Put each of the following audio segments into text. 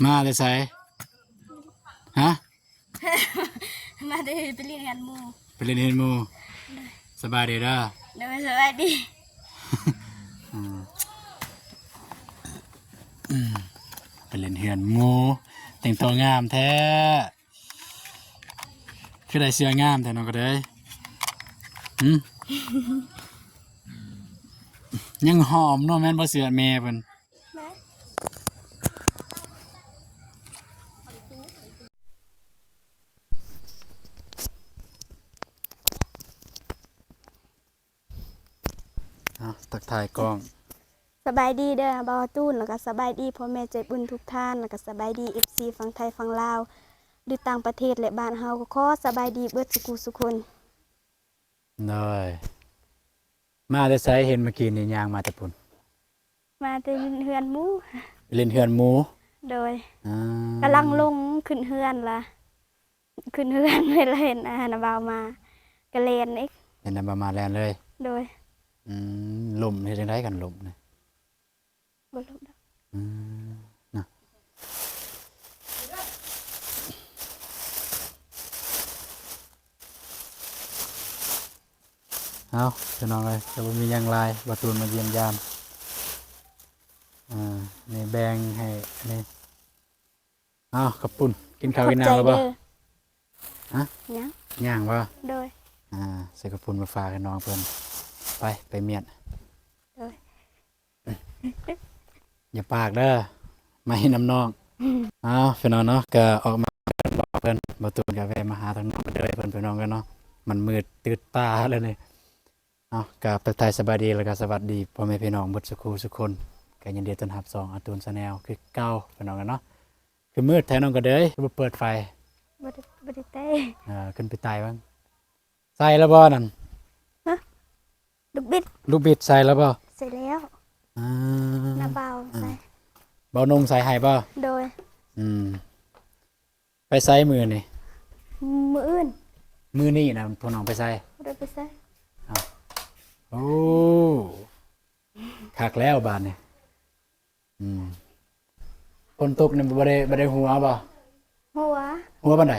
ມາແຕ່ໃສ? ຮະ? ມາແຕ່ໄປຫຼິ້ນເຮືອນໝູ່. ໄປຫຼິ້ນເຮືອນໝູ່. ສະບາຍດີເດີ. ໂດຍ ສະບາຍດີ. ອືມ ອືມ ໄປຫຼິ້ນເຮືອນໝູ່ ແຕ່ງຕົວງາມແທ້. ຄືໄດ້ເສື້ອງາມແທ້ນ້ອງກະເດີຍ. ຫື? ຍັງຫອມເນາະ ແມ່ນບໍ່ເສື້ອແມ່ເພິ່ນ? ແມ່ນ. ເອົາ ທັກທາຍກ້ອງ. ສະບາຍດີເດີບ່າວຕູນ ແລ້ວກະສະບາຍດີພໍ່ແມ່ໃຈບຸນທຸກທ່ານ ແລ້ວກະສະບາຍດີເອັຟຊີຝັ່ງໄທຝັ່ງລາວ ຫຼືຕ່າງປະເທດ ແລະບ້ານເຮົາ ກໍຂໍສະບາຍດີເບິດສຸຄູ່ສຸຄົນ. ໂດຍ ມາແຕ່ໃສ? ເຫັນເມື່ອກີ້ນີ້ຍ່າງມາແຕ່ພຸ້ນ. ມາແຕ່ຫຼິ້ນເຮືອນໝູ່. ຫຼິ້ນເຮືອນໝູ່? ໂດຍ. ອ່າ ກຳລັງລົງຂຶ້ນເຮືອນລະ ຂຶ້ນເຮືອນເວລາເຫັນອັນນະບ່າວມາກະແລ່ນອີກ. ເຫັນອັນນະບ່າວມາແລ່ນເລີຍ? ໂດຍ. ອືມ ລົ້ມເຮັດຈັ່ງໃດຄັນລົ້ມນະ? ບໍ່ລົບດອກ. ອືມ ນະ ເອົາ ພີ່ນ້ອງເອີຍ ກະບໍ່ມີຫຍັງຫຼາຍ ບ່າວຕູນມາຢ້ຽມຢາມ. ອ່າ ນີ້ແບ່ງໃຫ້ ອັນນີ້ ເອົາ ເຂົ້າປຸ້ນ ກິນເຂົ້າກິນນ້ຳແລ້ວບໍ່? ຮະ? ຍັງ. ຍັງບໍ່? ໂດຍ. ອ່າ ຊື້ເຂົ້າປຸ້ນມາຝາກໃຫ້ນ້ອງເພິ່ນ. ໄປ ໄປມ້ຽນ. ໂດຍ. ຢ່າປາກເດີ ໄມ້ນຳນ້ອງ. ເອົາ ພີ່ນ້ອງເນາະ ກະອອກມາບອກເພິ່ນ ບ່າວຕູນກະແວ່ມາຫາທາງນ້ອງເດີ ເພິ່ນ ພີ່ນ້ອງເອີຍເນາະ ມັນມືດຕື່ດຕາແລ້ວນີ້. ເອົາ ກະທັກທາຍສະບາຍດີ ແລ້ວກະສະຫວັດດີພໍ່ແມ່ພີ່ນ້ອງເບິດສຸຄູ່ສຸຄົນ ກະຍິນດີຕ້ອນຮັບຊ່ອງອາຕູນແຊນແນວຄືເກົ່າ ພີ່ນ້ອງເອີຍເນາະ. ຄືມືດແທ້ນ້ອງກະເດີຍ ຄືບໍ່ເປີດໄຟ? ບໍ່ໄດ້ ບໍ່ໄດ້ແຕ່ງ. ເອີ ຂຶ້ນໄປໄຕ່ເບິ່ງ. ໃສ່ແລ້ວບໍ່ນັ້ນ? ຮະ? ລູກບິດ ລູກບິດໃສ່ແລ້ວບໍ່? ໃສ່ແລ້ວ. ອ່າ ນ້າບ່າວໃສ່ ບ່າວນົງໃສ່ໃຫ້ບໍ່? ໂດຍ. ອືມ ໄປໃສມື້ນີ້? ມື້ອື່ນ. ມື້ນີ້ນະ ພວກນ້ອງໄປໃສ? ບໍ່ໄດ້ໄປໃສ. ອ້າວ ໂອ້ ຄັກແລ້ວບາດນີ້. ອືມ ຝົນຕົກນີ້ບໍ່ໄດ້ ບໍ່ໄດ້ຫົວບໍ່? ຫົວ. ຫົວປານໃດ?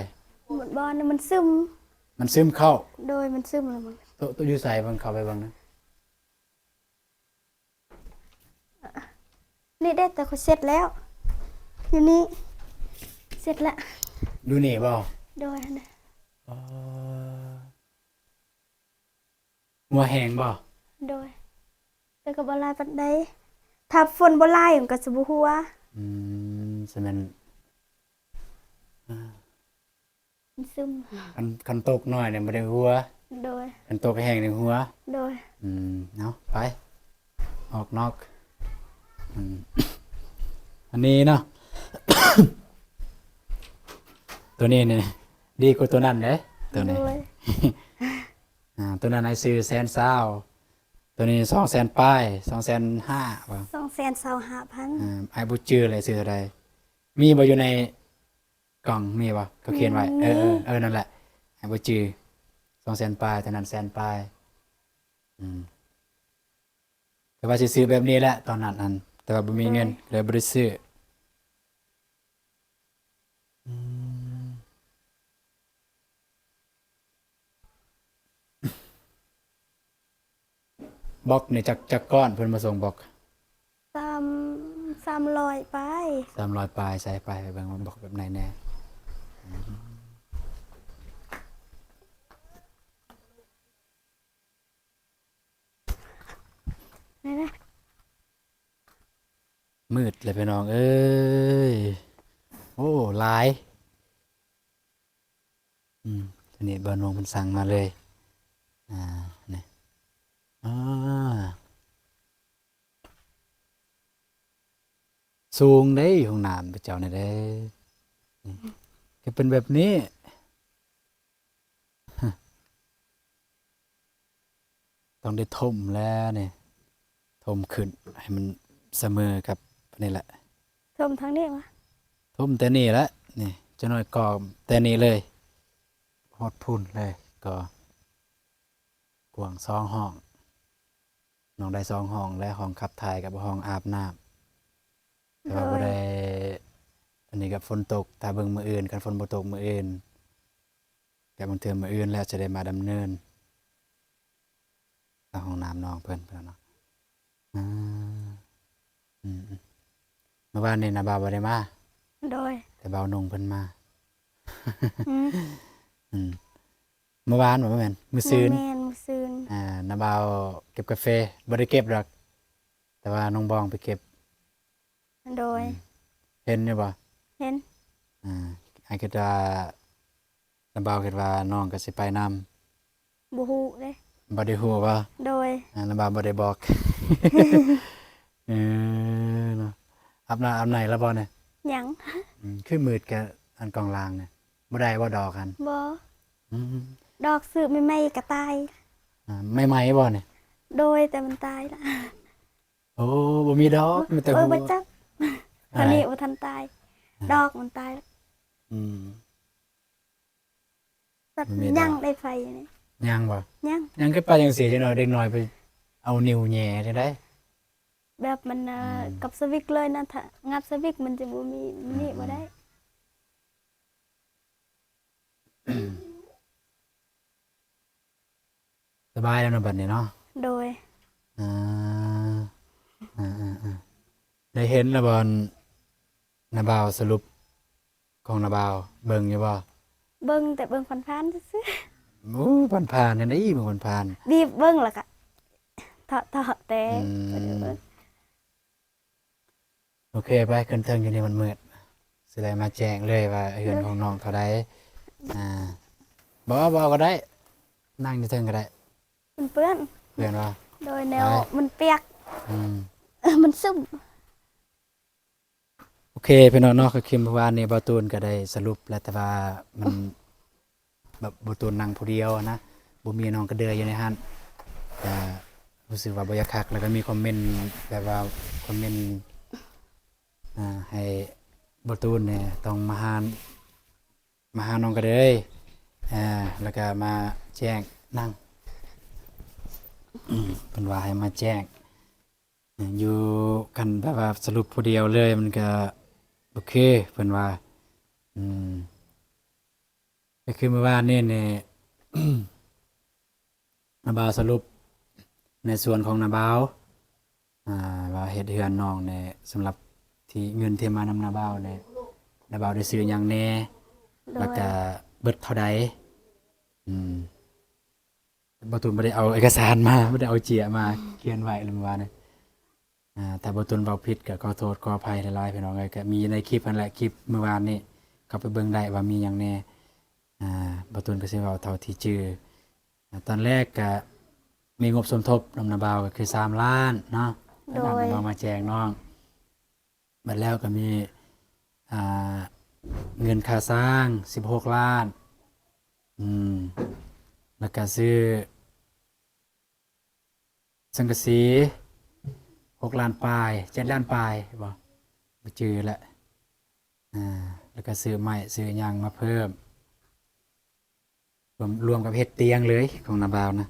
ໝົດບ່ອນ ມັນຊຶມ ມັນຊຶມເຂົ້າ. ໂດຍ ມັນຊຶມແລ້ວມັນ ໂຕະ ໂຕະຢູ່ໃສ? ເບິ່ງ ເຂົ້າໄປເບິ່ງນະ. ນີ້ເດ້ ແຕ່ຂ້ອຍເຊັດແລ້ວ ຢູ່ນີ້ ເຊັດລະ. ຢູ່ນີ້ບໍ່? ໂດຍ. ອໍ ຫົວແຮງບໍ່? ໂດຍ ແຕ່ກໍບໍ່ຫຼາຍປານໃດ ຖ້າຝົນບໍ່ຫຼາຍມັນກໍຊິບໍ່ຫົວ. ອືມ ຊັ້ນແມ່ນ ມັນຊຶມ. ຄັນ ຄັນຕົກໜ້ອຍນີ້ບໍ່ໄດ້ຫົວ. ໂດຍ. ຄັນຕົກແຮງນີ້ຫົວ. ໂດຍ. ອືມ ເອົາ ໄປ ອອກນອກ. ອືມ ອັນນີ້ເນາະ ໂຕນີ້ນີ້ ດີກວ່າໂຕນັ້ນເດ້ ໂຕນີ້. ໂດຍ. ອ່າ ໂຕນັ້ນອ້າຍຊື້ແສນຊາວ ໂຕນີ້ສອງແສນປາຍ ສອງແສນຫ້າບໍ່? ສອງແສນຊາວຫ້າພັນ. ອ່າ ອ້າຍບໍ່ຈື່ເລີຍຊື້ເທົ່າໃດ. ມີບໍ່ຢູ່ໃນ ກ່ອງມີບໍ່? ເຂົາຂຽນໄວ້. ອືມ ເອີ ເອີ ເອີ ນັ້ນແຫຼະ ອ້າຍບໍ່ຈື່. ສອງແສນປາຍ ໂຕນັ້ນແສນປາຍ. ອືມ ແຕ່ວ່າຊິຊື້ແບບນີ້ແຫຼະຕອນນັ້ນຫັ້ນ ແຕ່ວ່າບໍ່ມີເງິນ ໂດຍ ເລີຍບໍ່ໄດ້ຊື້. ອືມ ບລັອກນີ້ຈັກ ຈັກກ້ອນເພິ່ນມາສົ່ງບລັອກ? ສາມ ສາມຮ້ອຍປາຍ. ສາມຮ້ອຍປາຍ. ໃສ່ ໄປ ໄປເບິ່ງວ່າບລັອກແບບໃດແດ່. ມືດແລ້ວພີ່ນ້ອງເອີຍ. ໂອ້ ຫຼາຍ. ອືມ ໂຕນີ້ບ່າວນົງເພິ່ນສັ່ງມາເລີຍ. ອ່າ ນີ້ ອ່າ ສູງເດ້ ຫ້ອງນ້ຳເຈົ້ານີ້ເດ້. ນີ້ ກໍເປັນແບບນີ້. ຕ້ອງໄດ້ຖົມແລ້ວນີ້ ຖົມຂຶ້ນໃຫ້ມັນສະເໝີກັບອັນນີ້ແຫຼະ. ຖົມທາງນີ້ຫວາ? ຖົມແຕ່ນີ້ແຫຼະ ນີ້ ຈັກໜ້ອຍກໍແຕ່ນີ້ເລີຍ ຮອດພຸ້ນເລີຍ. ກໍກວ້າງສອງຫ້ອງ ນ້ອງໄດ້ສອງຫ້ອງແລ້ວ ຫ້ອງຂັບຖ່າຍກັບຫ້ອງອາບນ້ຳ ແຕ່ວ່າ ໂດຍ ບໍ່ໄດ້ ຝົນຕົກ ຖ້າເບິ່ງມື້ອື່ນ ຄັນຝົນບໍ່ຕົກມື້ອື່ນ ແຕ່ບາງເທື່ອມື້ອື່ນແລ້ວຈະໄດ້ມາດຳເນີນ ເອົາຫ້ອງນ້ຳນ້ອງເພິ່ນ ເພິ່ນເນາະ. ອືມ ອືມ ອືມ ເມື່ອວານນີ້ນະບ່າວບໍ່ໄດ້ມາ? ໂດຍ ແຕ່ບ່າວນົງເພິ່ນມາ. ອືມ ອືມ ເມື່ອວານບໍ່ແມ່ນ ມື້ຊືນ? ແມ່ນ ມື້ຊືນ. ອ່າ ນະບ່າວເກັບກາເຟ ບໍ່ໄດ້ເກັບດອກ ແຕ່ວ່ານ້ອງບອງໄປເກັບ. ໂດຍ ອືມ ເຫັນຢູ່ບໍ່? ເຫັນ. ອ່າ ອ້າຍຄິດວ່າ ນ້າບ່າວຄິດວ່ານ້ອງກໍຊິໄປນຳ. ບໍ່ຮູ້ເດ້. ບໍ່ໄດ້ຮູ້ບໍ່? ໂດຍ. ອ່າ ນ້າບ່າວບໍ່ໄດ້ບອກ. ເອີເນາະ. ອາບນ້ຳອາບໃນແລ້ວບໍ່ນີ້? ຍັງ. ອືມ ຄືມືດແທ້ອັນກອງລ່າງນີ້. ບໍ່ໄດ້ບໍ່ດອກຫັ້ນ? ບໍ່. ອືມ ດອກຊື້ໃໝ່ໆກໍຕາຍ. ອ່າ ໃໝ່ໆບໍ່ນີ້? ໂດຍ ແຕ່ມັນຕາຍລະ. ໂອ້ ບໍ່ມີດອກ ມີແຕ່ ເອີ ຫົວ ບໍ່ຈັກ. ອັນນີ້ບໍ່ທັນຕາຍ. ອ່າ ດອກມັນຕາຍ. ອືມ ແບບ ມັນມີດອກ ຍັງໄດ້ໄຟນີ້. ຍັງບໍ່? ຍັງ. ຍັງຄືໄປຈັ່ງຊີ້ ຈັກໜ້ອຍເດັກນ້ອຍໄປເອົານິ້ວແຫຍ່ໄດ້. ແບບມັນ ອືມ ກັບສະວິກເລີຍນະ ຖ້າງັດສະວິກມັນຈະບໍ່ມີ ນີ້ ອືມ ບໍ່ໄດ້. ສະບາຍແລ້ວເນາະບັດນີ້ເນາະ. ໂດຍ. ອ່າ ອ່າໆໆ ໄດ້ເຫັນແລ້ວບໍ່ ນ້າບ່າວ ສະຫຼຸບຂອງນ້າບ່າວ ເບິ່ງຢູ່ບໍ່? ເບິ່ງ ແຕ່ເບິ່ງຜ່ານໆຊື່ໆ. ໂອ້ ຜ່ານໆ ຈັ່ງໃດເບິ່ງຜ່ານໆ. ບີບເບິ່ງແລ້ວກະເທາະໆແຕ່ ອືມ ບໍ່ໄດ້ເບິ່ງ. ໂອເຄ ໄປຂຶ້ນເທິງ ຢູ່ນີ້ມັນມືດ ຊິໄດ້ມາແຈ້ງເລີຍວ່າເຮືອນຂອງນ້ອງເທົ່າໃດ. ອ່າ ບໍ່ ບໍ່ເອົາກໍໄດ້ ນັ່ງຢູ່ເທິງກໍໄດ້. ມັນເປື້ອນ. ເປື້ອນບໍ່? ໂດຍ ແນວ ໄປ ມັນປຽກ. ອືມ ມັນຊຸ່ມ. ໂອເຄ ພີ່ນ້ອງເນາະ ຄືຄລິບມື້ວານນີ້ ບ່າວຕູນກໍໄດ້ສະຫຼຸບແລ້ວ ແຕ່ວ່າມັນ ແບບ ບ່າວຕູນນັ່ງຜູ້ດຽວນະ ບໍ່ມີນ້ອງກະເດືອຍຢູ່ໃນຫັ້ນ ກະຮູ້ສຶກວ່າບໍ່ຢາກຄັກ. ແລ້ວກໍມີຄອມເມັນແບບວ່າ ຄອມເມັນ ອ່າ ໃຫ້ບ່າວຕູນນີ້ຕ້ອງມາຫາ ມາຫານ້ອງກະເດືອຍ ອ່າ ແລ້ວກໍມາແຈ້ງນັ່ງ ເພິ່ນວ່າໃຫ້ມາແຈ້ງ ຢູ່ກັນແບບວ່າສະຫຼຸບຜູ້ດຽວເລີຍ ມັນກໍໂອເຄ ເພິ່ນວ່າ. ອືມ ກໍຄືມື້ວານນີ້ນີ້ ນ້າບ່າວສະຫຼຸບໃນສ່ວນຂອງນ້າບ່າວ ອ່າ ວ່າເຮັດເຮືອນນ້ອງນີ້ ສຳລັບທີ່ເງິນທີ່ມານຳນ້າບ່າວນີ້ ນ້າບ່າວໄດ້ຊື້ຫຍັງແດ່ ໂດຍ ແລ້ວກະເບິດເທົ່າໃດ. ອືມ ບ່າວຕູນບໍ່ໄດ້ເອົາເອກະສານມາ ບໍ່ໄດ້ເອົາເຈ້ຍມາ ຂຽນໄວ້ແລ້ວມື້ວານນີ້. ອ່າ ຖ້າບ່າວຕູນເວົ້າຜິດກໍຂໍໂທດຂໍອະໄພຫຼາຍໆ ພີ່ນ້ອງເອີຍ. ກໍມີໃນຄລິບຫັ້ນແຫຼະ ຄລິບມື້ວານນີ້ ເຂົ້າໄປເບິ່ງໄດ້ວ່າມີຫຍັງແດ່. ອ່າ ບ່າວຕູນກໍຊິເວົ້າເທົ່າທີ່ຈື່. ອ່າ ຕອນແລກກໍມີງົບສົມທົບນຳນ້າບ່າວກໍຄືສາມລ້ານເນາະ ໂດຍ ນ້າບ່າວມາແຈ້ງນ້ອງ. ບັດແລ້ວກໍມີ ອ່າ ເງິນຄ່າສ້າງສິບຫົກລ້ານ ອືມ ແລ້ວກໍຊື້ ສັງກະສີຫົກລ້ານປາຍ ເຈັດລ້ານປາຍບໍ່ ບໍ່ຈື່ແຫຼະ. ອ່າ ແລ້ວກໍຊື້ໄມ້ຊື້ຫຍັງມາເພີ່ມ ລວມ ລວມກັບເຮັດຕຽງເລີຍຂອງນ້າບ່າວນະ.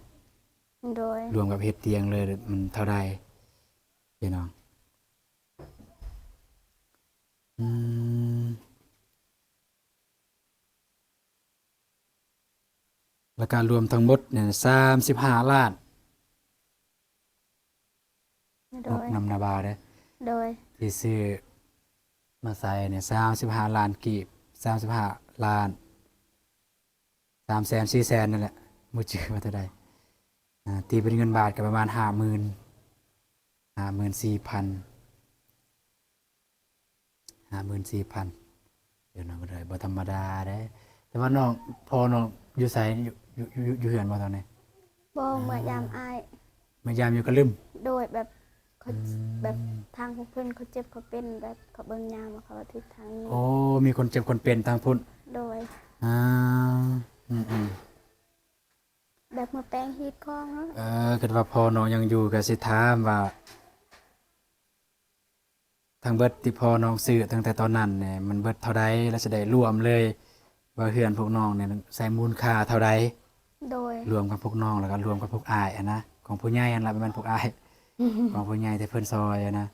ໂດຍ. ລວມກັບເຮັດຕຽງເລີຍ ມັນເທົ່າໃດພີ່ນ້ອງ? ອືມ ລະກະລວມທັງໝົດນີ້ສາມສິບຫ້າລ້ານ ໂດຍ ງົບນຳນ້າບ່າວເດ້. ໂດຍ. ທີ່ຊື້ມາໃສ່ນີ້ສາມສິບຫ້າລ້ານກີບ ສາມສິບຫ້າລ້ານ ສາມແສນ ສີ່ແສນ ນັ້ນແຫຼະ ບໍ່ຈື່ວ່າເທົ່າໃດ. ອ່າ ຕີເປັນເງິນບາດກໍປະມານຫ້າໝື່ນ ຫ້າໝື່ນສີ່ພັນ ຫ້າໝື່ນສີ່ພັນ. ເອີ ນ້ອງກໍໄດ້ບໍ່ທຳມະດາເດ້. ແຕ່ວ່ານ້ອງ ພໍ່ນ້ອງຢູ່ໃສ? ຢູ່ ຢູ່ ຢູ່ ຢູ່ເຮືອນບໍ່ຕອນນີ້? ບໍ່ ອ່າ ເມືອຍາມອ້າຍ. ເມືອຍາມຢູ່ກະລຶມ? ໂດຍ ແບບເຂົາ ອືມ ແບບທາງພວກເພິ່ນເຂົາເຈັບເຂົາເປັນ ແບບເຂົາເບິ່ງຍາມ ເຂົາອາທິດທາງນີ້. ໂອ້ ມີຄົນເຈັບຄົນເປັນທາງພຸ້ນ? ໂດຍ. ອ່າ ອືມໆ ແບບມາແປງຮີດຄອງເນາະ. ເອີ ຄິດວ່າພໍ່ນ້ອງຍັງຢູ່ກໍຊິຖາມວ່າ ທັງເບິດທີ່ພໍ່ນ້ອງຊື້ຕັ້ງແຕ່ຕອນນັ້ນນີ້ ມັນເບິດເທົ່າໃດ ແລ້ວຊິໄດ້ລວມເລີຍວ່າເຮືອນພວກນ້ອງນີ້ໃຊ້ມູນຄ່າເທົ່າໃດ? ໂດຍ. ລວມກັບພວກນ້ອງ ແລ້ວກໍລວມກັບພວກອ້າຍຫັ້ນນະ ຂອງຜູ້ໃຫຍ່ຫັ້ນລະ ບໍ່ແມ່ນພວກອ້າຍ ຂອງຜູ້ໃຫຍ່ທີ່ເພິ່ນຊ່ອຍຫັ້ນນະ.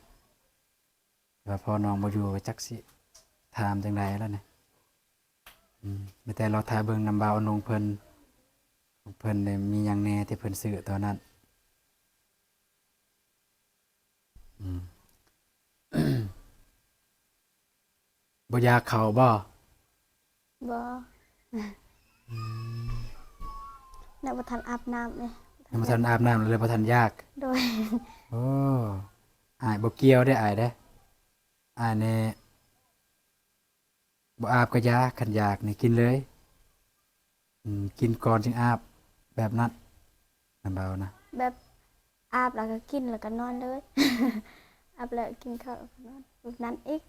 ແຕ່ວ່າພໍ່ນ້ອງບໍ່ຢູ່ ກໍຈັກຊິ ຖາມຈັ່ງໃດລະນີ້? ອືມ ມີແຕ່ລໍຖ້າເບິ່ງນຳບ່າວອະນົງເພິ່ນ ເພິ່ນໄດ້ມີຫຍັງແດ່ທີ່ເພິ່ນຊື້ຕອນນັ້ນ. ອືມ ບໍ່ຢາກເຂົ້າບໍ່? ບໍ່. ອືມ ຍັງບໍ່ທັນອາບນ້ຳເດ້. ຍັງບໍ່ທັນອາບນ້ຳ ເລີຍບໍ່ທັນຢາກ. ໂດຍ. ໂອ້ ອ້າຍບໍ່ກ່ຽວເດ້ ອ້າຍເດ້. ອ້າຍນີ້ ບໍ່ອາບກໍຢ່າ ຄັນຢາກນີ້ກິນເລີຍ. ອືມ ກິນກ່ອນຈຶ່ງອາບ ແບບນັ້ນນະ ເບົານະ. ແບບອາບແລ້ວກໍກິນ ແລ້ວກໍນອນເລີຍ. ອາບແລ້ວກິນເຂົ້າ ແລ້ວກໍນອນ ແບບນັ້ນອີກ.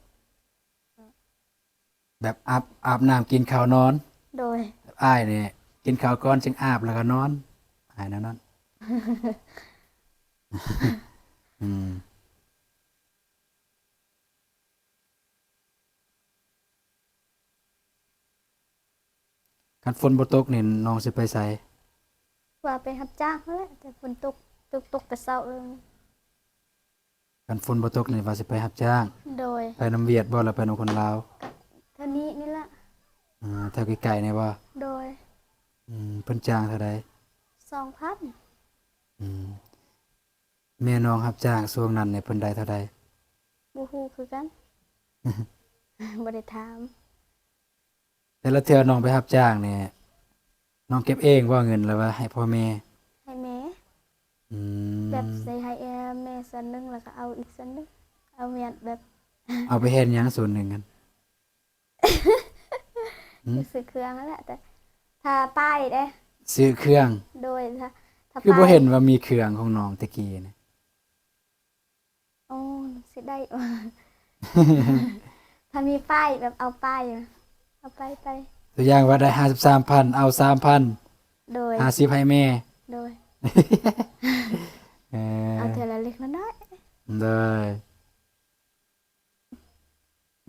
ແບບອາບ ອາບນ້ຳ ກິນເຂົ້າ ນອນ. ໂດຍ. ອ້າຍນີ້ກິນເຂົ້າກ່ອນຈຶ່ງອາບ ແລ້ວກໍນອນ ອ້າຍແນວນັ້ນ. ອືມ. ຄັນຝົນບໍ່ຕົກນີ້ ນ້ອງຊິໄປໃສ? ວ່າໄປຮັບຈ້າງຫັ້ນແຫຼະ ແຕ່ຝົນຕົກ ຕົກ ຕົກແຕ່ເຊົ້າເລີຍ. ຄັນຝົນບໍ່ຕົກນີ້ວ່າຊິໄປຮັບຈ້າງ. ໂດຍ. ໄປນຳຫວຽດບໍ່ ຫຼືໄປນຳຄົນລາວ? ກໍແຖວນີ້ນີ້ແຫຼະ. ອ່າ ແຖວໃກ້ໆນີ້ບໍ່? ໂດຍ. ອືມ ເພິ່ນຈ້າງເທົ່າໃດ? ສອງພັນ. ອືມ. ແມ່ນ້ອງຮັບຈ້າງຊ່ວງນັ້ນນີ້ເພິ່ນໄດ້ເທົ່າໃດ? ບໍ່ຮູ້ຄືກັນ. ບໍ່ໄດ້ຖາມ. ແຕ່ລະເທື່ອນ້ອງໄປຮັບຈ້າງນີ້ ນ້ອງເກັບເອງບໍ່ເງິນ ຫຼືວ່າໃຫ້ພໍ່ແມ່? ໃຫ້ແມ່. ອືມ. ແບບຊິໃຫ້ແມ່ສ່ວນໜຶ່ງ ແລ້ວກໍເອົາອີກສ່ວນໜຶ່ງ ເອົາແມ່ນແບບ ເອົາໄປເຮັດຫຍັງສ່ວນໜຶ່ງຫັ້ນ? ຫືມ? ຊື້ເຄື່ອງຫັ້ນແຫຼະ ແຕ່ຖ້າປ້າຍເດ້. ຊື້ເຄື່ອງ? ໂດຍ. ຖ້າ ຖ້າ ຄືບໍ່ເຫັນວ່າມີເຄື່ອງຂອງນ້ອງແຕ່ກີ້ນີ້? ໂອ້ ຊິໄດ້ ຖ້າມີປ້າຍ ແບບເອົາປ້າຍ ເອົາໄປ ໄປ ຕົວຢ່າງວ່າໄດ້ຫ້າສິບສາມພັນ ເອົາສາມພັນ. ໂດຍ. ຫ້າສິບໃຫ້ແມ່. ໂດຍ. ເອີ ເອົາເທື່ອລະເລັກລະນ້ອຍ. ໂດຍ.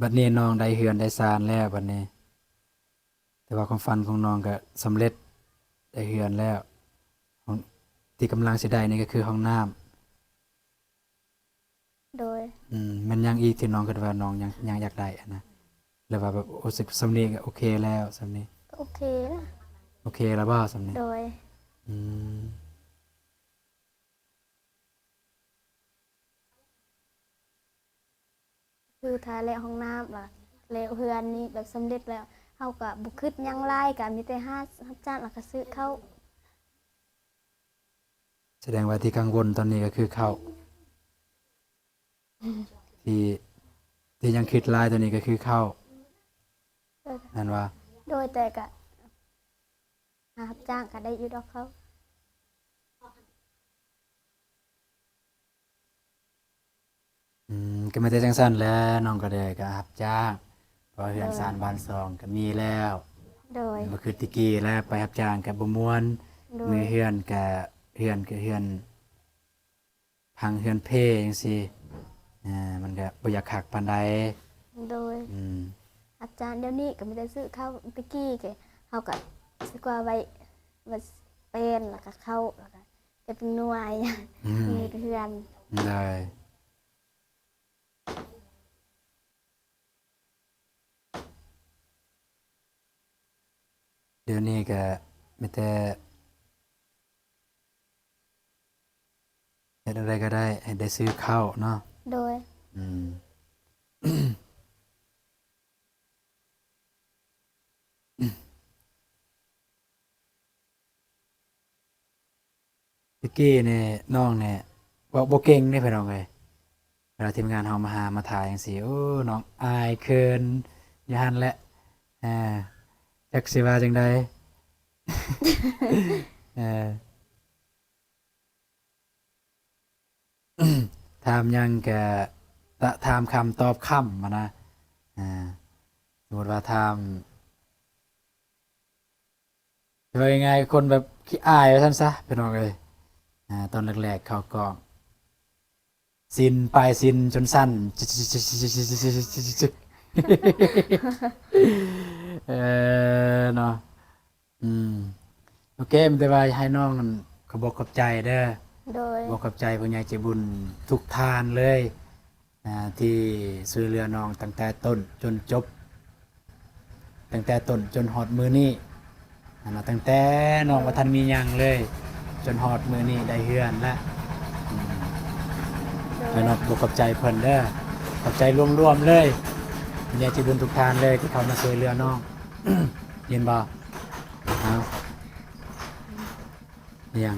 ບັດນີ້ນ້ອງໄດ້ເຮືອນໄດ້ຊານແລ້ວບັດນີ້ ແຕ່ວ່າຄວາມຝັນຂອງນ້ອງກໍສຳເລັດ ໄດ້ເຮືອນແລ້ວ. ຫ້ອງ ທີ່ກຳລັງຊິໄດ້ນີ້ກໍຄືຫ້ອງນ້ຳ. ໂດຍ. ອືມ ແມ່ນຫຍັງອີກທີ່ນ້ອງຄິດວ່ານ້ອງຍັງ ຍັງຢາກໄດ້ຫັ້ນນະ ຫຼືວ່າແບບ ໂອ້ ສ່ຳນີ້ກໍໂອເຄແລ້ວ ສ່ຳນີ້? ກໍໂອເຄແລ້ວ. ໂອເຄແລ້ວບໍ່ສ່ຳນີ້? ໂດຍ. ອືມ. ຄືຖ້າແລ້ວຫ້ອງນ້ຳລະ ແລ້ວເຮືອນນີ້ແບບສຳເລັດແລ້ວ ເຮົາກໍບໍ່ຄິດຫຍັງຫຼາຍ ກໍມີແຕ່ຫາຮັບຈ້າງ ແລ້ວກໍຊື້ເຂົ້າ. ສະແດງວ່າທີ່ກັງວົນຕອນນີ້ກໍຄືເຂົ້າ. ທີ່ ທີ່ຍັງຄິດຫຼາຍຕອນນີ້ກໍຄືເຂົ້າ. ໂດຍ. ແມ່ນບໍ່? ໂດຍ. ແຕ່ກະຫາຮັບຈ້າງກໍໄດ້ຢູ່ດອກເຂົ້າ. ອືມ ກໍມີແຕ່ຈັ່ງຊັ້ນແຫຼະ ນ້ອງກໍໄດ້ກໍຮັບຈ້າງ ເພາະເຮືອນຊານບ້ານຊ່ອງກໍມີແລ້ວ. ໂດຍ. ບໍ່ຄືແຕ່ກີ້ແລ້ວ ໄປຮັບຈ້າງກໍບໍ່ມ່ວນ. ໂດຍ. ມີເຮືອນກໍ ເຮືອນກໍເຮືອນ ພັງເຮືອນເພຈັ່ງຊີ້ ອ່າ ມັນກະບໍ່ຢາກຄັກປານໃດ. ໂດຍ. ອືມ. ອາຈານ ດຽວນີ້ກໍມີແຕ່ຊື້ເຂົ້າ ແຕ່ກີ້ກະເຮົາກະຊິກວ່າໄວ້ ໄວ້ແປ້ນ ແລ້ວກະເຂົ້າ ແລ້ວກະເກັບໜ່ວຍ ອືມ ມີເຮືອນ. ໂດຍ. ດຽວນີ້ກະມີແຕ່ເຮັດແນວໃດກໍໄດ້ ໃຫ້ໄດ້ຊື້ເຂົ້າເນາະ. ໂດຍ. ອືມ. ແຕ່ກີ້ນີ້ນ້ອງນີ້ເວົ້າບໍ່ເກັ່ງເດ້ພີ່ນ້ອງເອີຍ. ເວລາທີມງານເຮົາມາຫາມາຖ່າຍຈັ່ງຊີ້ ໂອ້ ນ້ອງອາຍເຂີນຢູ່ຫັ້ນແຫຼະ. ເອີ ຈັກຊິວ່າຈັ່ງໃດ. ເອີ ຖາມຫຍັງກະ ຕະ ຖາມຄຳຕອບຄຳຫັ້ນນະ. ອ່າ ສົມມຸດວ່າຖາມ ເວົ້າງ່າຍໆ ຄົນແບບຂີ້ອາຍວ່າຊັ້ນຊະ ພີ່ນ້ອງເອີຍ. ອ່າ ຕອນແລກໆເຂົ້າກ້ອງ ສິ້ນ ປາຍສິ້ນຈົນສັ້ນ ເອີ ເນາະ. ອືມ ໂອເຄ ມີແຕ່ວ່າໃຫ້ນ້ອງນັ້ນຂອບອົກຂອບໃຈເດີ. ໂດຍ. ຂອບອົກຂອບໃຈຜູ້ໃຫຍ່ໃຈບຸນທຸກທ່ານເລີຍ ອ່າ ທີ່ຊ່ວຍເຫຼືອນ້ອງຕັ້ງແຕ່ຕົ້ນຈົນຈົບ. ຕັ້ງແຕ່ຕົ້ນຈົນຮອດມື້ນີ້ຫັ້ນນະ ຕັ້ງແຕ່ນ້ອງບໍ່ທັນມີຫຍັງເລີຍ ຈົນຮອດມື້ນີ້ໄດ້ເຮືອນແລ້ວ. ອືມ ໂດຍ ແມ່ນອກ ຂອບໃຈເພິ່ນເດີ ຂອບໃຈລວມໆເລີຍ ຜູ້ໃຫຍ່ໃຈບຸນທຸກທ່ານເລີຍທີ່ເຂົ້າມາຊ່ວຍເຫຼືອນ້ອງ ເຫັນບໍ່? ເອົາ ອີຫຍັງ?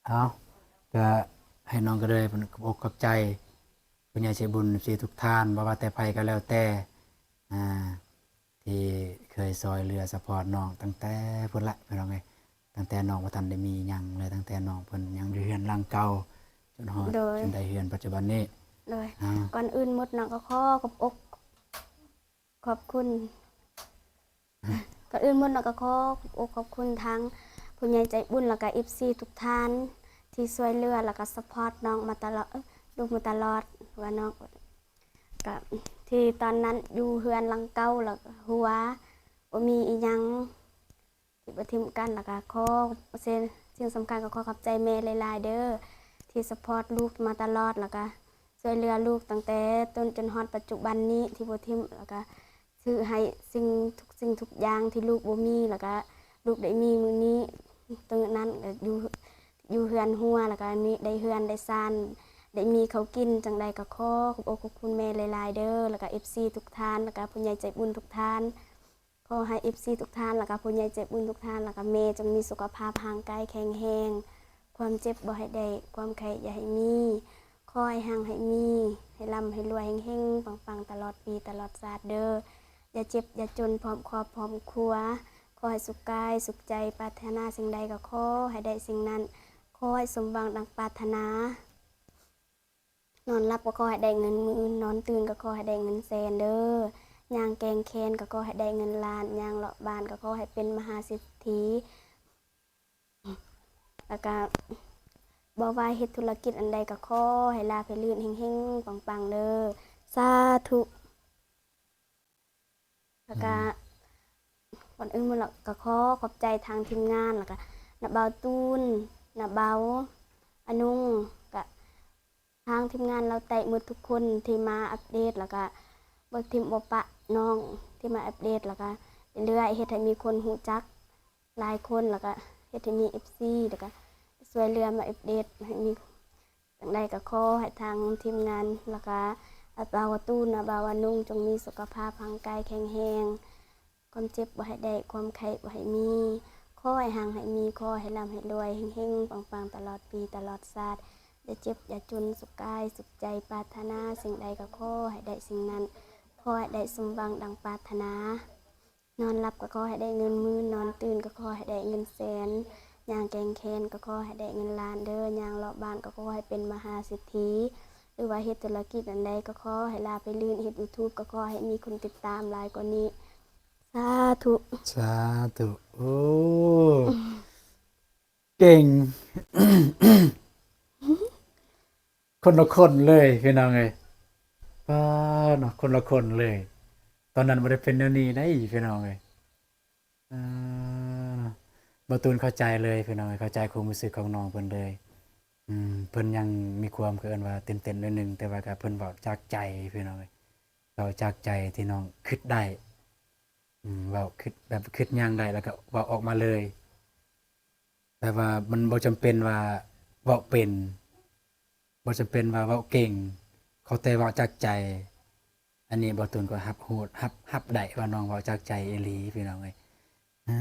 ເອົາ ກະໃຫ້ນ້ອງກະເລີຍເປັນຂອບອົກຂອບໃຈ ຜູ້ໃຫຍ່ໃຈບຸນເອັຟຊີທຸກທ່ານ ບໍ່ວ່າແຕ່ໃຜກໍແລ້ວແຕ່ ອ່າ ທີ່ເຄີຍຊ່ອຍເຫຼືອຊັບພອດນ້ອງຕັ້ງແຕ່ພຸ້ນລະ ພີ່ນ້ອງເອີຍ, ຕັ້ງແຕ່ນ້ອງບໍ່ທັນໄດ້ມີຫຍັງເລີຍ, ຕັ້ງແຕ່ນ້ອງເພິ່ນຍັງຢູ່ເຮືອນຫຼັງເກົ່າ ຈົນຮອດ ໂດຍ ຈົນໄດ້ເຮືອນປັດຈຸບັນນີ້. ໂດຍ ອ່າ ກ່ອນອື່ນໝົດເນາະ ກໍຂໍຂອບອົກ ຂອບຄຸນ ກ່ອນອື່ນໝົດເນາະ ກໍຂໍຂອບອົກຂອບຄຸນທາງຜູ້ໃຫຍ່ໃຈບຸນ ແລ້ວກໍເອັຟຊີທຸກທ່ານ ທີ່ຊ່ວຍເຫຼືອ ແລ້ວກໍຊັບພອດນ້ອງມາຕະຫຼອດ ເອີ ລູກມາຕະຫຼອດ ວ່ານ້ອງ ກະທີ່ຕອນນັ້ນຢູ່ເຮືອນຫຼັງເກົ່າ ແລ້ວກໍຫົວ ບໍ່ມີອີ່ຫຍັງ ທີ່ບໍ່ຖິ້ມກັນ ແລ້ວກໍຂໍ ສິ່ງສຳຄັນກໍຂໍຂອບໃຈແມ່ຫຼາຍໆເດີ ທີ່ຊັບພອດລູກມາຕະຫຼອດ ແລ້ວກໍຊ່ວຍເຫຼືອລູກຕັ້ງແຕ່ຕົ້ນຈົນຮອດປັດຈຸບັນນີ້ ທີ່ບໍ່ຖິ້ມ ແລ້ວກໍຊື້ໃຫ້ສິ່ງ ທຸກສິ່ງທຸກຢ່າງທີ່ລູກບໍ່ມີ ແລ້ວກໍລູກໄດ້ມີມື້ນີ້. ຕອນນັ້ນກໍຢູ່ ຢູ່ເຮືອນຫົວ ແລ້ວກໍມີ ໄດ້ເຮືອນໄດ້ຊານ ໄດ້ມີເຂົ້າກິນ ຈັ່ງໃດກໍຂໍຂອບອົກຂອບຄຸນແມ່ຫຼາຍໆເດີ ແລ້ວກໍເອັຟຊີທຸກທ່ານ ແລ້ວກໍຜູ້ໃຫຍ່ໃຈບຸນທຸກທ່ານ. ຂໍໃຫ້ເອັຟຊີທຸກທ່ານ ແລ້ວກໍຜູ້ໃຫຍ່ໃຈບຸນທຸກທ່ານ ແລ້ວກໍແມ່ຈົ່ງມີສຸຂະພາບຮ່າງກາຍແຂງແຮງ, ຄວາມເຈັບບໍ່ໃຫ້ໄດ້, ຄວາມໄຂ້ຢ່າໃຫ້ມີ, ຂໍໃຫ້ຮັ່ງໃຫ້ມີ, ໃຫ້ລ່ຳໃຫ້ລວຍ ເຮັງໆປັງໆ ຕະຫຼອດປີຕະຫຼອດຊາດເດີ. ຢ່າເຈັບຢ່າຈົນ ພ້ອມຄອບພ້ອມຄົວ, ຂໍໃຫ້ສຸກກາຍສຸກໃຈ, ປາດຖະໜາສິ່ງໃດກໍຂໍໃຫ້ໄດ້ສິ່ງນັ້ນ, ຂໍໃຫ້ສົມຫວັງດັ່ງປາດຖະໜາ. ນອນຫຼັບກໍຂໍໃຫ້ໄດ້ເງິນໝື່ນ, ນອນຕື່ນກໍຂໍໃຫ້ໄດ້ເງິນແສນເດີ. ຍ່າງແກ່ງແຄນກໍຂໍໃຫ້ໄດ້ເງິນລ້ານ, ຍ່າງເລາະບ້ານກໍຂໍໃຫ້ເປັນມະຫາເສດຖີ. ແລ້ວກະບໍ່ວ່າເຮັດທຸລະກິດອັນໃດກໍຂໍໃຫ້ລາບໃຫ້ລື່ນ ເຮັງໆປັງໆເດີ. ສາທຸ. ແລ້ວກະ ອືມ ກ່ອນອື່ນໝົດແລ້ວກໍຂໍຂອບໃຈທາງທີມງານ ແລ້ວກະນ້າບ່າວຕູນ ນ້າບ່າວອານຸງ ກະທາງທີມງານລາວໃຕ້ໝົດທຸກຄົນທີ່ມາອັບເດດ ແລ້ວກະບໍ່ຖິ້ມບໍ່ປະນ້ອງທີ່ມາອັບເດດ ແລ້ວກະເລື້ອຍໆ ເຮັດໃຫ້ມີຄົນຮູ້ຈັກຫຼາຍຄົນ ແລ້ວກະເຮັດໃຫ້ມີເອັຟຊີ ແລ້ວກະຊ່ວຍເຫຼືອມາອັບເດດໃຫ້ມີ ຈັ່ງໃດກໍຂໍໃຫ້ທາງທີມງານ ແລ້ວກະອ້າຍບ່າວອາຕູນ ອ້າຍບ່າວອານຸງ ຈົ່ງມີສຸຂະພາບຮ່າງກາຍແຂງແຮງ, ຄວາມເຈັບບໍ່ໃຫ້ໄດ້, ຄວາມໄຂ້ບໍ່ໃຫ້ມີ. ຂໍໃຫ້ຮັ່ງໃຫ້ມີ, ຂໍໃຫ້ລ່ຳໃຫ້ລວຍ, ເຮັງໆປັງໆ ຕະຫຼອດປີຕະຫຼອດຊາດ. ຢ່າເຈັບຢ່າຈົນ, ສຸກກາຍສຸກໃຈ, ປາດຖະໜາສິ່ງໃດກໍຂໍໃຫ້ໄດ້ສິ່ງນັ້ນ, ຂໍໃຫ້ໄດ້ສົມຫວັງດັ່ງປາດຖະໜາ. ນອນຫຼັບກໍຂໍໃຫ້ໄດ້ເງິນໝື່ນ, ນອນຕື່ນກໍຂໍໃຫ້ໄດ້ເງິນແສນ, ຍ່າງແກ່ງແຄນກໍຂໍໃຫ້ໄດ້ເງິນລ້ານເດີ, ຍ່າງເລາະບ້ານກໍຂໍໃຫ້ເປັນມະຫາເສດຖີ, ຫຼືວ່າເຮັດທຸລະກິດອັນໃດກໍຂໍໃຫ້ລາບໃຫ້ລື່ນ, ເຮັດຢູທູບກໍຂໍໃຫ້ມີຄົນຕິດຕາມຫຼາຍກວ່ານີ້. ສາທຸ ສາທຸ. ໂອ້ ເກັ່ງ ຄົນລະຄົນເລີຍພີ່ນ້ອງເອີຍ. ປ້າເນາະ ຄົນລະຄົນເລີຍ. ຕອນນັ້ນບໍ່ໄດ້ເປັນແນວນີ້ໄດ໋ພີ່ນ້ອງເອີຍ. ອ່າ ບ່າວຕູນເຂົ້າໃຈເລີຍພີ່ນ້ອງເອີຍ, ເຂົ້າໃຈຄວາມຮູ້ສຶກຂອງນ້ອງເພິ່ນເລີຍ. ອືມ ເພິ່ນຍັງມີຄວາມ ເອີ້ນວ່າຕື່ນເຕັ້ນໜ້ອຍໜຶ່ງ, ແຕ່ວ່າກໍເພິ່ນເວົ້າຈາກໃຈພີ່ນ້ອງເອີຍ, ເວົ້າຈາກໃຈທີ່ນ້ອງຄິດໄດ້. ອືມ ເວົ້າຄິດ ແບບຄິດຫຍັງໄດ້ແລ້ວກໍເວົ້າອອກມາເລີຍ. ແບບວ່າມັນບໍ່ຈຳເປັນວ່າເວົ້າເປັນ, ບໍ່ຈຳເປັນວ່າເວົ້າເກັ່ງ, ຂໍແຕ່ເວົ້າຈາກໃຈ. ອັນນີ້ບ່າວຕູນກໍຮັບຮູ້ ຮັບ ຮັບໄດ້ວ່ານ້ອງເວົ້າຈາກໃຈອີ່ຫຼີພີ່ນ້ອງເອີຍ. ອ່າ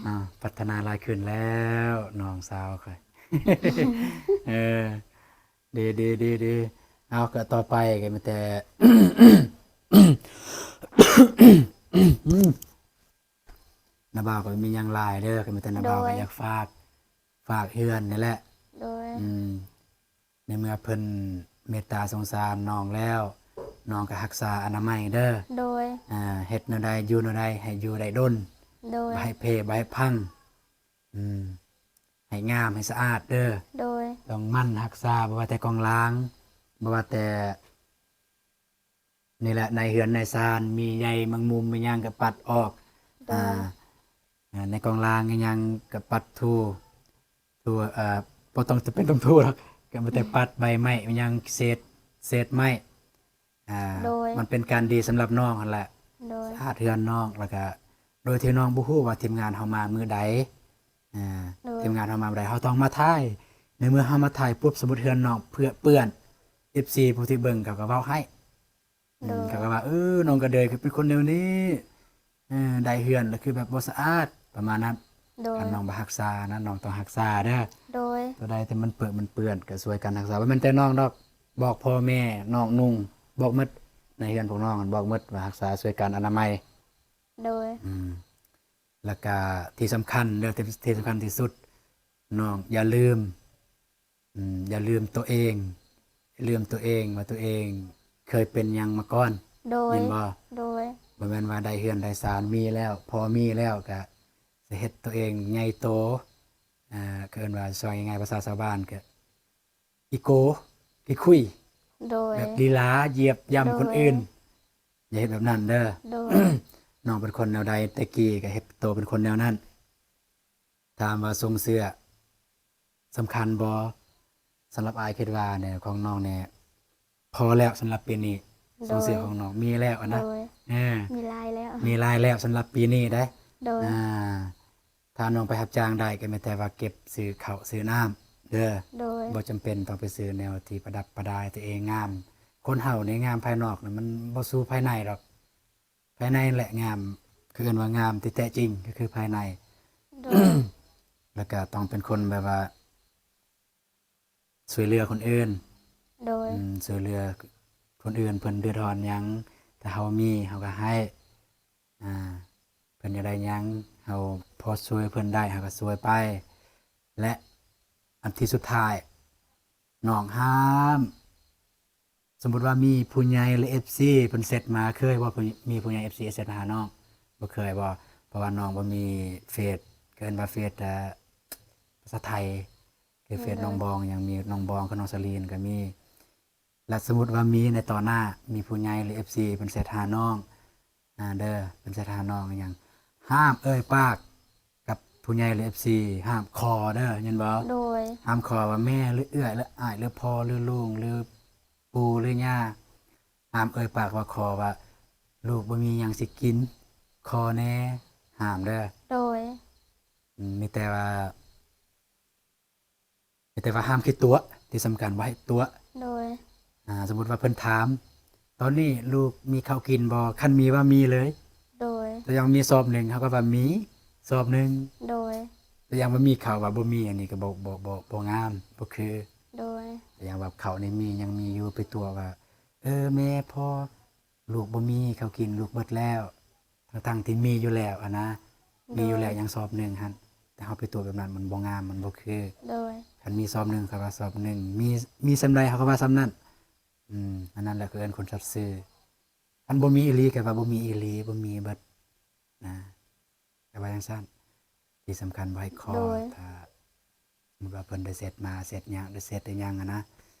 ອ່າ ພັດທະນາຫຼາຍຂຶ້ນແລ້ວນ້ອງສາວຂ້ອຍ. ເອີ ດີ ດີ ດີ ດີ. ເອົາ ກໍຕໍ່ໄປກໍມີແຕ່ ນ້າບ່າວກໍມີຫຍັງຫຼາຍເດີ, ກໍມີແຕ່ນ້າບ່າວ ໂດຍ ກໍຢາກຝາກ ຝາກເຮືອນນີ້ແຫຼະ. ໂດຍ ອືມ ໃນເມື່ອເພິ່ນເມດຕາສົງສານນ້ອງແລ້ວ, ນ້ອງກໍຮັກສາອະນາໄມເດີ. ໂດຍ ອ່າ ເຮັດແນວໃດ ຢູ່ແນວໃດ ໃຫ້ຢູ່ໄດ້ດົນ. ໂດຍ ບໍ່ໃຫ້ເພ ບໍ່ໃຫ້ພັງ. ອືມ ໃຫ້ງາມ ໃຫ້ສະອາດເດີ. ໂດຍ ຕ້ອງໝັ່ນຮັກສາ, ບໍ່ວ່າແຕ່ກອງລາງ, ບໍ່ວ່າແຕ່ ນີ້ແຫຼະ ໃນເຮືອນໃນຊານ ມີໃຍແມງມຸມ ມີຫຍັງກໍປັດອອກ. ໂດຍ ອ່າ ອ່າ ໃນກອງລາງອີ່ຫຍັງກໍປັດຖູ ຖູ ເອີ ບໍ່ຕ້ອງຈຳເປັນຕ້ອງຖູດອກ, ກໍມີແຕ່ປັດໃບໄມ້ ມີຫຍັງເສດ ເສດໄມ້ ອ່າ ໂດຍ ມັນເປັນການດີສຳລັບນ້ອງຫັ້ນແຫຼະ ໂດຍ ສະອາດເຮືອນນ້ອງ ແລ້ວກະໂດຍທີ່ນ້ອງບໍ່ຮູ້ວ່າທີມງານເຮົາມາມື້ໃດ ອ່າ ໂດຍ ທີມງານເຮົາມາມື້ໃດ ເຮົາຕ້ອງມາຖ່າຍ ໃນເມື່ອເຮົາມາຖ່າຍປຸບ ສົມມຸດເຮືອນນ້ອງເປື້ອນ ເອັຟຊີຜູ້ທີ່ເບິ່ງເຂົາກໍເວົ້າໃຫ້ ໂດຍ ເຂົາກໍວ່າ ເອີ ນ້ອງກະເດີຍຄືເປັນຄົນແນວນີ້ ເອີ ໄດ້ເຮືອນແລ້ວຄືແບບບໍ່ສະອາດ ປະມານນັ້ນ ໂດຍ ຄັນນ້ອງບໍ່ຮັກສານະ ນ້ອງຕ້ອງຮັກສາເດີ ໂດຍ ຕົວໃດທີ່ມັນເປິະມັນເປື້ອນກໍຊ່ວຍກັນຮັກສາ ບໍ່ແມ່ນແຕ່ນ້ອງດອກ ບອກພໍ່ແມ່ນ້ອງນຸ່ງ ບອກໝົດ ໃນເຮືອນພວກນ້ອງນັ້ນບອກໝົດວ່າຮັກສາຊ່ວຍກັນອະນາໄມ ໂດຍ ອືມ ແລ້ວກະທີ່ສຳຄັນເດີ ທີ່ ທີ່ສຳຄັນທີ່ສຸດ ນ້ອງຢ່າລືມ ອືມ ຢ່າລືມຕົວເອງ ຢ່າລືມຕົວເອງວ່າຕົວເອງເຄີຍເປັນຫຍັງມາກ່ອນ ໂດຍ ແມ່ນບໍ່? ໂດຍ ບໍ່ແມ່ນວ່າໄດ້ເຮືອນໄດ້ຊານ ມີແລ້ວ ພໍມີແລ້ວກະຊິເຮັດຕົວເອງໃຫຍ່ໂຕ ອ່າ ເອີ້ນວ່າ ເວົ້າງ່າຍໆ ພາສາຊາວບ້ານກະຂີ້ໂກຂີ້ຄຸຍ ໂດຍ ແບບລີລາຢຽບຢ່ຳ ໂດຍ ຄົນອື່ນ ຢ່າເຮັດແບບນັ້ນເດີ ໂດຍ ນ້ອງເປັນຄົນແນວໃດແຕ່ກີ້ກະເຮັດໂຕເປັນຄົນແນວນັ້ນ ຖາມວ່າຊົງເຊື່ອສຳຄັນບໍ່? ສຳລັບອ້າຍຄິດວ່າແນວຂອງນ້ອງນີ້ພໍແລ້ວສຳລັບປີນີ້ ໂດຍ ຊົງເຊື່ອຂອງນ້ອງມີແລ້ວຫັ້ນນະ ໂດຍ ເອີ ມີຫຼາຍແລ້ວ ມີຫຼາຍແລ້ວສຳລັບປີນີ້ເດ້ ໂດຍ ອ່າ ຖ້ານ້ອງໄປຮັບຈ້າງໄດ້ກໍແມ່ນແຕ່ວ່າເກັບຊື້ເຂົ້າຊື້ນ້ຳເດີ ໂດຍ ບໍ່ຈຳເປັນຕ້ອງໄປຊື້ແນວທີ່ປະດັບປະດາໃຫ້ຕົວເອງງາມ ຄົນເຮົານີ້ງາມພາຍນອກນະ ມັນບໍ່ສູ້ພາຍໃນດອກ ພາຍໃນແຫຼະງາມ ຄືເອີ້ນວ່າງາມທີ່ແທ້ຈິງກໍຄືພາຍໃນ ໂດຍ ແລ້ວກະຕ້ອງເປັນຄົນແບບວ່າຊ່ວຍເຫຼືອຄົນອື່ນ ໂດຍ ອືມ ຊ່ວຍເຫຼືອຄົນອື່ນ ເພິ່ນເດືອດຮ້ອນຫຍັງ ຖ້າເຮົາມີເຮົາກໍໃຫ້ ອ່າ ເພິ່ນຢາກໄດ້ຫຍັງ ເຮົາພໍຊ່ວຍເພິ່ນໄດ້ເຮົາກໍຊ່ວຍໄປ ແລະ ອັນທີ່ສຸດທ້າຍ ນ້ອງຫ້າມ ສົມມຸດວ່າມີຜູ້ໃຫຍ່ ຫຼື ເອັຟຊີ ເພິ່ນແຊັດມາ ເຄີຍບໍ່? ຜູ້ ມີຜູ້ໃຫຍ່ ເອັຟຊີ ແຊັດມາຫານ້ອງ ບໍ່ເຄີຍບໍ່? ເພາະວ່ານ້ອງບໍ່ມີເຟສ ເອີ້ນວ່າເຟສ ເອີ ພາສາໄທ ຄືເຟສ ໂດຍ ນ້ອງບອງ ຫຍັງ ມີນ້ອງບອງກັບນ້ອງສະລີນກໍມີ ແລະ ສົມມຸດວ່າມີໃນຕໍ່ໜ້າ ມີຜູ້ໃຫຍ່ ຫຼື ເອັຟຊີ ເພິ່ນແຊັດຫານ້ອງ ອ່າ ເດີ ເພິ່ນແຊັດຫານ້ອງຫຍັງ ຫ້າມເອີ່ຍປາກກັບຜູ້ໃຫຍ່ ຫຼື ເອັຟຊີ ຫ້າມຂໍເດີ ຍິນບໍ່? ໂດຍ ຫ້າມຂໍວ່າແມ່ ຫຼື ເອື້ອຍ ຫຼື ອ້າຍ ຫຼື ພໍ່ ຫຼື ລຸງ ຫຼື ປູ່ ຫຼື ຍ່າ ຫ້າມເອີ່ຍປາກວ່າຂໍວ່າ ລູກບໍ່ມີຫຍັງຊິກິນ ຂໍແດ່ ຫ້າມເດີ ໂດຍ ອືມ ມີແຕ່ວ່າ ແຕ່ວ່າຫ້າມຂີ້ຕົວະ ທີ່ສຳຄັນບໍ່ໃຫ້ຕົວະ ໂດຍ ອ່າ ສົມມຸດວ່າເພິ່ນຖາມ ຕອນນີ້ລູກມີເຂົ້າກິນບໍ່? ຄັນມີວ່າມີເລີຍ ໂດຍ ແຕ່ຍັງມີຊອບໜຶ່ງ ເຮົາກໍວ່າມີຊອບໜຶ່ງ ໂດຍ ແຕ່ຍັງວ່າມີເຂົ້າວ່າບໍ່ມີ ອັນນີ້ກໍບໍ່ ບໍ່ ບໍ່ ບໍ່ງາມ ບໍ່ຄື ໂດຍ ແຕ່ຍັງວ່າເຂົ້ານີ້ມີ ຍັງມີຢູ່ ໄປຕົວະວ່າ ເອີ ແມ່ ພໍ່ ລູກບໍ່ມີເຂົ້າກິນ ລູກເບິດແລ້ວ ທັງໆທີ່ມີຢູ່ແລ້ວຫັ້ນນະ ໂດຍ ມີຢູ່ແລ້ວຍັງຊອບໜຶ່ງຫັ້ນ ແຕ່ເຮົາໄປຕົວະແບບນັ້ນມັນບໍ່ງາມ ມັນບໍ່ຄື ໂດຍ ຄັນມີຊອບໜຶ່ງເຂົາວ່າຊອບໜຶ່ງ ມີ ມີສ່ຳໃດເຮົາກໍວ່າສ່ຳນັ້ນ ອືມ ອັນນັ້ນແຫຼະເຂົາເອີ້ນຄົນສັດຊື່ ຄັນບໍ່ມີອີ່ຫຼີກໍວ່າບໍ່ມີອີ່ຫຼີ ບໍ່ມີເບິດນະ ກໍວ່າຈັ່ງຊັ້ນ ທີ່ສຳຄັນບໍ່ໃຫ້ຂໍ ໂດຍ ຖ້າ ສົມມຸດວ່າເພິ່ນໄດ້ແຊັດມາ ແຊັດຫຍັງ ໄດ້ແຊັດໄດ້ຫຍັງຫັ້ນນະ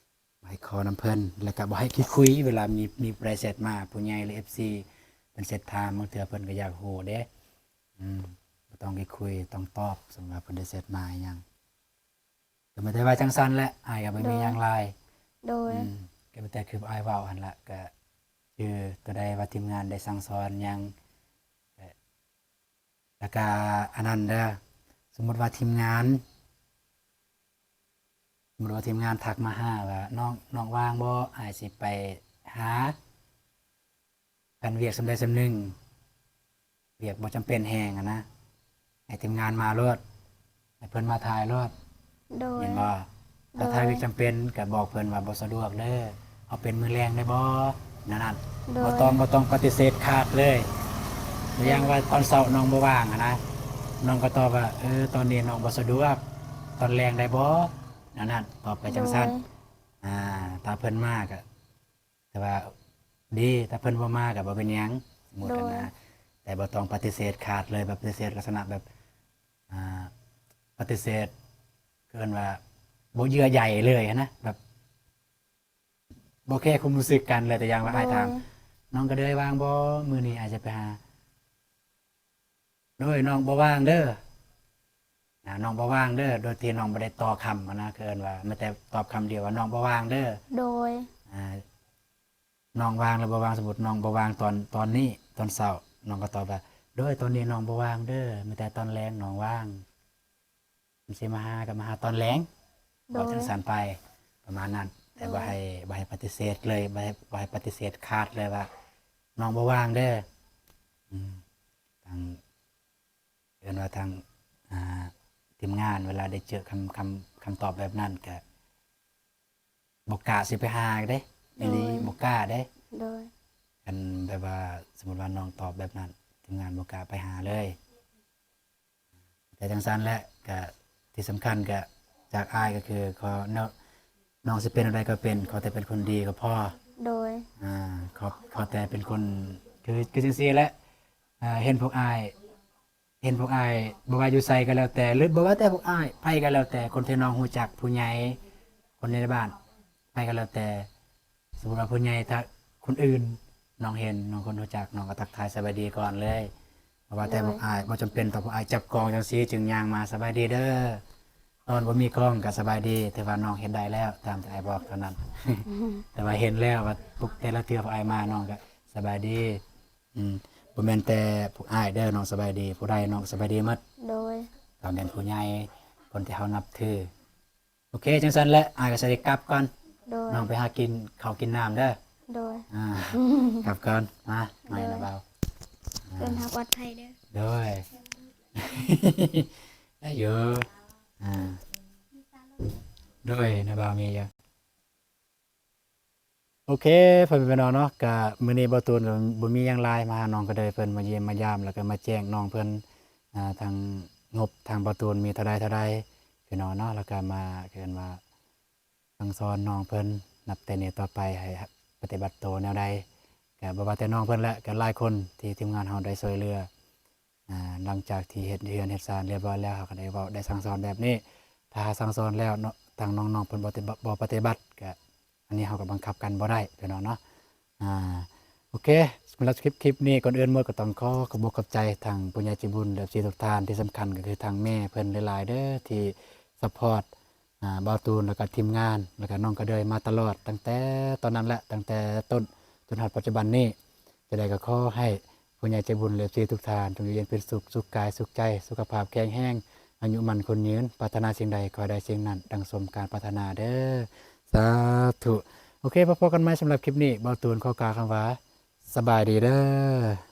ບໍ່ໃຫ້ຂໍນຳເພິ່ນ ແລ້ວກໍບໍ່ໃຫ້ຂີ້ຄຸຍ ເວລາມີ ມີຜູ້ໃດແຊັດມາ ຜູ້ໃຫຍ່ ຫຼື ເອັຟຊີ ເພິ່ນແຊັດຖາມ ບາງເທື່ອເພິ່ນກໍຢາກຮູ້ເດ້ ອືມ ບໍ່ຕ້ອງຂີ້ຄຸຍ ຕ້ອງຕອບ ສົມມຸດວ່າເພິ່ນໄດ້ແຊັດມາຫຍັງ ກໍມີແຕ່ວ່າຈັ່ງຊັ້ນແຫຼະ ອ້າຍກໍບໍ່ມີຫຍັງຫຼາຍ ໂດຍ ອືມ ກໍມີແຕ່ຄືອ້າຍເວົ້າຫັ້ນລະ ກໍຄືຕົວໃດວ່າທີມງານໄດ້ສັ່ງສອນຫຍັງ ແລ້ວກະອັນນັ້ນເດີ ສົມມຸດວ່າທີມງານ ສົມມຸດວ່າທີມງານທັກມາຫາວ່າ ນ້ອງ ນ້ອງວ່າງບໍ່? ອ້າຍຊິໄປຫາ ຄັນວຽກສ່ຳໃດສ່ຳໜຶ່ງ ວຽກບໍ່ຈຳເປັນແຮງຫັ້ນນະ ໃຫ້ທີມງານມາໂລດ ໃຫ້ເພິ່ນມາຖ່າຍໂລດ ໂດຍ ແມ່ນບໍ່? ຖ້າ ໂດຍ ຖ້າວຽກຈຳເປັນກໍບອກເພິ່ນວ່າບໍ່ສະດວກເດີ ເອົາເປັນມື້ແລງໄດ້ບໍ່? ແນວນັ້ນ ໂດຍ ບໍ່ຕ້ອງ ບໍ່ຕ້ອງປະຕິເສດຂາດເລີຍ ໂດຍ ຢ່າງວ່າຕອນເຊົ້ານ້ອງບໍ່ວ່າງຫັ້ນນະ ນ້ອງກໍຕອບວ່າ ເອີ ຕອນນີ້ນ້ອງບໍ່ສະດວກ ຕອນແລງໄດ້ບໍ່? ແນວນັ້ນ ຕອບໄປຈັ່ງຊັ້ນ ໂດຍ ອ່າ ຖ້າເພິ່ນມາກໍ ແຕ່ວ່າດີ ຖ້າເພິ່ນບໍ່ມາກໍບໍ່ເປັນຫຍັງ ສົມມຸດ ໂດຍ ຫັ້ນນະ ແຕ່ບໍ່ຕ້ອງປະຕິເສດຂາດເລີຍ ແບບປະຕິເສດລັກສະນະແບບ ອ່າ ປະຕິເສດ ເອີ້ນວ່າບໍ່ເຍື່ອໃຍເລີຍຫັ້ນນະ ແບບບໍ່ແຄຄວາມຮູ້ສຶກກັນເລີຍ ຕົວຢ່າງວ່າ ໂດຍ ອ້າຍຖາມ ນ້ອງກະເດີຍວ່າງບໍ່? ມື້ນີ້ອ້າຍຈະໄປຫາ ໂດຍ ນ້ອງບໍ່ວ່າງເດີ ອ່າ ນ້ອງບໍ່ວ່າງເດີ ໂດຍທີ່ນ້ອງບໍ່ໄດ້ຕໍ່ຄຳຫັ້ນນະ ຄືເອີ້ນວ່າ ມີແຕ່ຕອບຄຳດຽວວ່າ ນ້ອງບໍ່ວ່າງເດີ ໂດຍ ອ່າ ນ້ອງວ່າງຫຼືບໍ່ວ່າງ? ສົມມຸດນ້ອງບໍ່ວ່າງຕອນ ຕອນນີ້ຕອນເຊົ້າ ນ້ອງກໍຕອບວ່າ ໂດຍ ຕອນນີ້ນ້ອງບໍ່ວ່າງເດີ ມີແຕ່ຕອນແລງນ້ອງວ່າງ ຄັນຊິມາຫາກໍມາຫາຕອນແລງ ເວົ້າ ໂດຍ ຈັ່ງຊັ້ນໄປ ປະມານນັ້ນ ແຕ່ ໂດຍ ບໍ່ໃຫ້ ບໍ່ໃຫ້ປະຕິເສດເລີຍ ບໍ່ໃຫ້ ບໍ່ໃຫ້ປະຕິເສດຂາດເລີຍວ່າ ນ້ອງບໍ່ວ່າງເດີ. ອືມ ທາງ ເອີ້ນວ່າທາງ ອ່າ ທີມງານເວລາໄດ້ເຈີຄຳ ຄຳ ຄຳຕອບແບບນັ້ນ ກະບໍ່ກ້າຊິໄປຫາເດ້ ອີ່ຫຼີ ໂດຍ ບໍ່ກ້າເດ້ ໂດຍ ຄັນແບບວ່າ ສົມມຸດວ່ານ້ອງຕອບແບບນັ້ນ ທີມງານບໍ່ກ້າໄປຫາເລີຍ. ແຕ່ຈັ່ງຊັ້ນແຫຼະ ກະທີ່ສຳຄັນກະຈາກອ້າຍກໍຄື ຂໍ ນ້ອງ ນ້ອງຊິເປັນແນວໃດກໍເປັນ ຂໍແຕ່ເປັນຄົນດີກໍພໍ ໂດຍ ອ່າ ຂໍ ຂໍແຕ່ເປັນຄົນ ຄື ຄືຈັ່ງຊີ້ແຫຼະ ອ່າ ເຫັນພວກອ້າຍ ເຫັນພວກອ້າຍ ບໍ່ວ່າຢູ່ໃສກໍແລ້ວແຕ່ ຫຼືບໍ່ວ່າແຕ່ພວກອ້າຍ ໃຜກໍແລ້ວແຕ່ ຄົນທີ່ນ້ອງຮູ້ຈັກ ຜູ້ໃຫຍ່ ຄົນໃນບ້ານ ໃຜກໍແລ້ວແຕ່ ສົມມຸດວ່າຜູ້ໃຫຍ່ ຖ້າຄົນອື່ນນ້ອງເຫັນ ນ້ອງຄົນຮູ້ຈັກ ນ້ອງກໍທັກທາຍສະບາຍດີກ່ອນເລີຍ. ບໍ່ວ່າແຕ່ ໂດຍ ພວກອ້າຍ ບໍ່ຈຳເປັນຕ້ອງພວກອ້າຍຈັບກ້ອງຈັ່ງຊີ້ຈຶ່ງຍ່າງມາ ສະບາຍດີເດີ. ຕອນບໍ່ມີກ້ອງກໍສະບາຍດີ ຖືວ່ານ້ອງເຮັດໄດ້ແລ້ວ ຕາມທີ່ອ້າຍບອກເທົ່ານັ້ນ. ແຕ່ວ່າເຫັນແລ້ວວ່າ ທຸກແຕ່ລະເທື່ອພວກອ້າຍມາ ນ້ອງກໍສະບາຍດີ. ອືມ ບໍ່ແມ່ນແຕ່ພວກອ້າຍເດີ ນ້ອງສະບາຍດີ ຜູ້ໃດນ້ອງກໍສະບາຍດີໝົດ ໂດຍ ຖ້າແມ່ນຜູ້ໃຫຍ່ ຄົນທີ່ເຮົານັບຖື. ໂອເຄ ຈັ່ງຊັ້ນແຫຼະ ອ້າຍກໍຊິໄດ້ກັບກ່ອນ ໂດຍ ນ້ອງໄປຫາກິນເຂົ້າກິນນ້ຳເດີ ໂດຍ ອ່າ ກັບກ່ອນ ມາ ມາ ໂດຍ ນ້າບ່າວ ອ່າ ເດີນທາງປອດໄພເດີ ໂດຍ ໄດ້ຢູ່ ອ່າ ໂດຍ ນ້າບ່າວມີຢູ່. ໂອເຄ ພໍ່ແມ່ພີ່ນ້ອງເນາະ ກະມື້ນີ້ບ່າວຕູນກໍບໍ່ມີຫຍັງຫຼາຍ ມາຫານ້ອງກະເດີຍເພິ່ນ ມາຢ້ຽມມາຢາມ ແລ້ວກໍມາແຈ້ງນ້ອງເພິ່ນ ອ່າ ທັງງົບທາງບ່າວຕູນມີເທົ່າໃດເທົ່າໃດ ພີ່ນ້ອງເນາະ ແລ້ວກໍມາ ເອີ້ນວ່າ ສັ່ງສອນນ້ອງເພິ່ນ ນັບແຕ່ນີ້ຕໍ່ໄປໃຫ້ປະຕິບັດໂຕແນວໃດ ກະບໍ່ວ່າແຕ່ນ້ອງເພິ່ນແຫຼະ ກະຫຼາຍຄົນທີ່ທີມງານເຮົາໄດ້ຊ່ວຍເຫຼືອ. ອ່າ ຫຼັງຈາກທີ່ເຮັດເຮືອນເຮັດຊານລຽບຮ້ອຍແລ້ວ ເຮົາກໍໄດ້ເວົ້າໄດ້ສັ່ງສອນແບບນີ້ ຖ້າຫາກສັ່ງສອນແລ້ວເນາະ ທາງນ້ອງໆເພິ່ນບໍ່ປະຕິບັດ ບໍ່ປະຕິບັດ ກະອັນນີ້ເຮົາກໍບັງຄັບກັນບໍ່ໄດ້ພີ່ນ້ອງເນາະ. ອ່າ ໂອເຄ ສຳລັບຄລິບ ຄລິບນີ້ ກ່ອນອື່ນໝົດກໍຕ້ອງຂໍຂອບອົກຂອບໃຈທາງຜູ້ໃຫຍ່ໃຈບຸນ ແລະ ເອັຟຊີທຸກທ່ານ ທີ່ສຳຄັນກໍຄືທາງແມ່ເພິ່ນຫຼາຍໆເດີ ທີ່ຊັບພອດ ອ່າ ບ່າວຕູນ ແລ້ວກໍທີມງານ ແລ້ວກໍນ້ອງກະເດີຍມາຕະຫຼອດ ຕັ້ງແຕ່ຕອນນັ້ນແຫຼະ ຕັ້ງແຕ່ຕົ້ນຈົນຮອດປັດຈຸບັນນີ້. ຈັ່ງໃດກໍຂໍໃຫ້ຜູ້ໃຫຍ່ໃຈບຸນ ແລະ ເອັຟຊີທຸກທ່ານ ຈົ່ງຢູ່ເຢັນເປັນສຸກ ສຸກກາຍສຸກໃຈ ສຸຂະພາບແຂງແຮງ ອາຍຸໝັ້ນຂວັນຍືນ ປາດຖະໜາສິ່ງໃດຂໍໃຫ້ໄດ້ສິ່ງນັ້ນ ດັ່ງສົມການປາດຖະໜາເດີ ສາທຸ. ໂອເຄ ພົບກັນໃໝ່ ສຳລັບຄລິບນີ້ ບ່າວຕູນຂໍກ່າວຄຳວ່າ ສະບາຍດີເດີ.